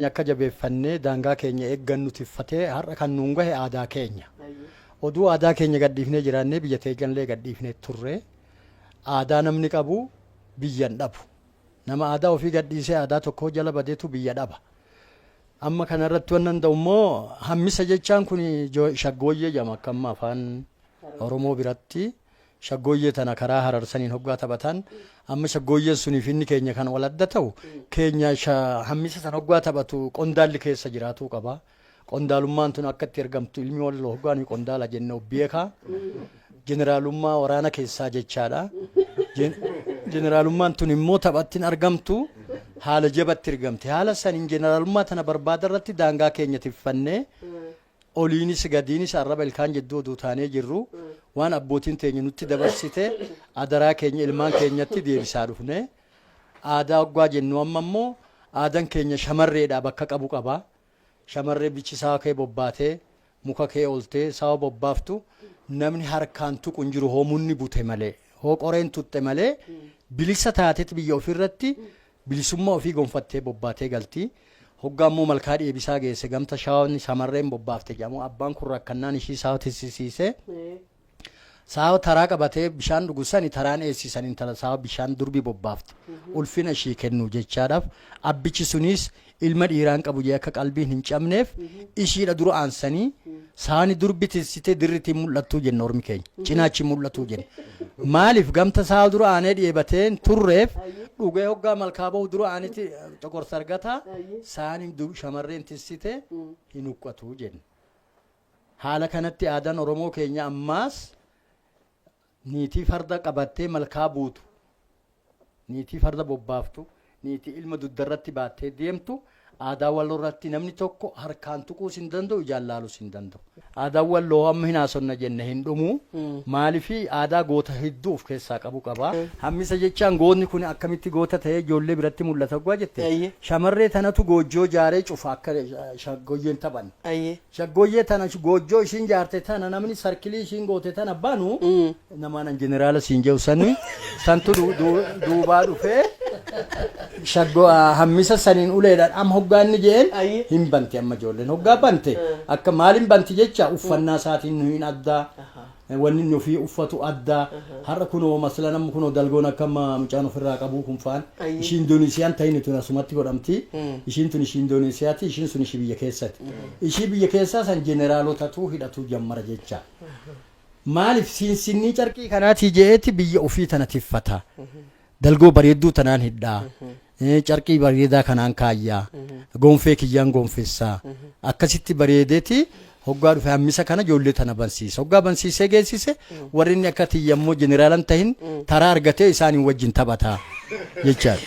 Akka jabeeffannee daangaa keenya eeggannu tiffatee har'a kan nuun gahe aadaa keenya. Oduu aadaa keenya gadhiifnee jiraannee biyya teenyallee gadhiifnee turre. Aadaa namni qabu biyya hin dhabu. Nama aadaa ofii gadhiisee aadaa tokkoo jala badeetu biyya dhaba. Amma kana irratti wannan ta'u immoo hammisa jechaan kun shaggooyyee jedhama akka amma afaan Oromoo biratti. Shaggooyyee tana karaa Harar saniin hoggaa taphatan amma shaggooyyeen suniif inni keenya kan wal adda ta'u keenya hammisa san hoggaa taphatu qondaalli keessa jiraatuu qaba. Qondaalummaan tun akka itti ergamtu ilmi walloo hoggaa nuyi qondaala jenne of beeka. Jeneraalummaa waraana keessaa jechaadha. Jeneraalummaan tun immoo taphatti hin argamtu haala jabatti ergamte. Haala saniin jeneraalummaa tana barbaada irratti daangaa keenya tiffannee oliinis gadiinis arraba ilkaan jidduu oduu taanee jirru waan abbootiin teenya nutti dabarsite adaraa keenya ilmaan keenyatti deebisaa dhufne. Aadaa hoggaa jennu amma immoo aadaan keenya shamarreedha bakka qabu qaba. Shamarree bichi sawa kee bobbaatee muka kee oltee sawa bobbaaftu namni harkaan tuqu hin jiru hoo munni bute malee hoo qoreen tuqxe malee bilisa taateeti biyya ofiirratti bilisummaa ofii gonfattee bobbaatee galti. Hoggaa immoo malkaa dheebisaa geesse gamta shawaan shamarreen bobbaafte jedhamu abbaan kun rakkannaan ishii sawa tissisiise. Saawa taraa qabatee bishaan dhugu sani taraan eessisan intala saawa bishaan durbi bobbaafte ulfina ishii kennu jechaadhaaf abbichi sunis ilma dhiiraan qabu jee akka qalbiin hin cabneef ishiidha dura aansanii saani durbi tissitee dirritiin mul'attuu jenna ormi keenya cinaachi mul'atuu jenna maaliif gamta saawa dura aanee dhiyeebateen turreef dhugee hoggaa malkaa bahu dura aaniti coqorsa argata saani shamarreen tissite hin huqqatu jenna. Haala kanatti aadaan Oromoo keenya ammaas niitii farda qabattee malkaa buutu, niitii farda bobbaaftu, niitii ilma dugdarratti baattee deemtu aadaa Walloo irratti namni tokko harkaan tuquus hin danda'u, ijaan laaluus hin danda'u. Aadaan Walloo amma hin haasofna jenne hin dhumu. Maaliif aadaa goota hedduu of keessaa qabu qaba. Hammisa jechaan gootni kun akkamitti goota ta'ee ijoollee biratti mul'ata oggaa jette shamarree tanatu goojjoo jaaree cufa akka shaggooyyeen taphanne. Shaggooyyee tana goojjoo ishiin jaarte tana namni sarkilii ishiin goote tana banu namaan an jeneraala siin jedhu sani santu duubaa dhufee shaggoo hammisa saniin uleedhaan amma hoggaa inni jeen hin banti amma ijoolleen hoggaa bante akka maaliin banti jecha uffannaa isaatiin nu hin addaa. Wanni inni ofii uffatu adda. Har'a kunoo maslan amma kunoo dalgoon akka amma mucaan ofirraa qabuu kun faan. Ishii Indoneesiyaan ta'in tun asumatti godhamti. Ishiin tun ishii Indoneesiyaati, ishiin sun ishii biyya keessati. Ishii biyya keessaa san jeneraalotatu hidhatuu jammara jecha. Maaliif siinsinnii carqii kanaatii je'eeti biyya ofii tana tiffata. Dalgoo bareedduu tanaan hidhaa. Carqii bareedaa kanaan kaayyaa. Gonfee kiyyaan gonfessaa. Akkasitti bareedeeti hoggaa dhufe hammisa kana ijoollee tana bansiisa. Hoggaa bansiisee geessise warri inni akka tiyya immoo jeneraalan tahin taraa argatee isaaniin wajjin taphata jechaadha.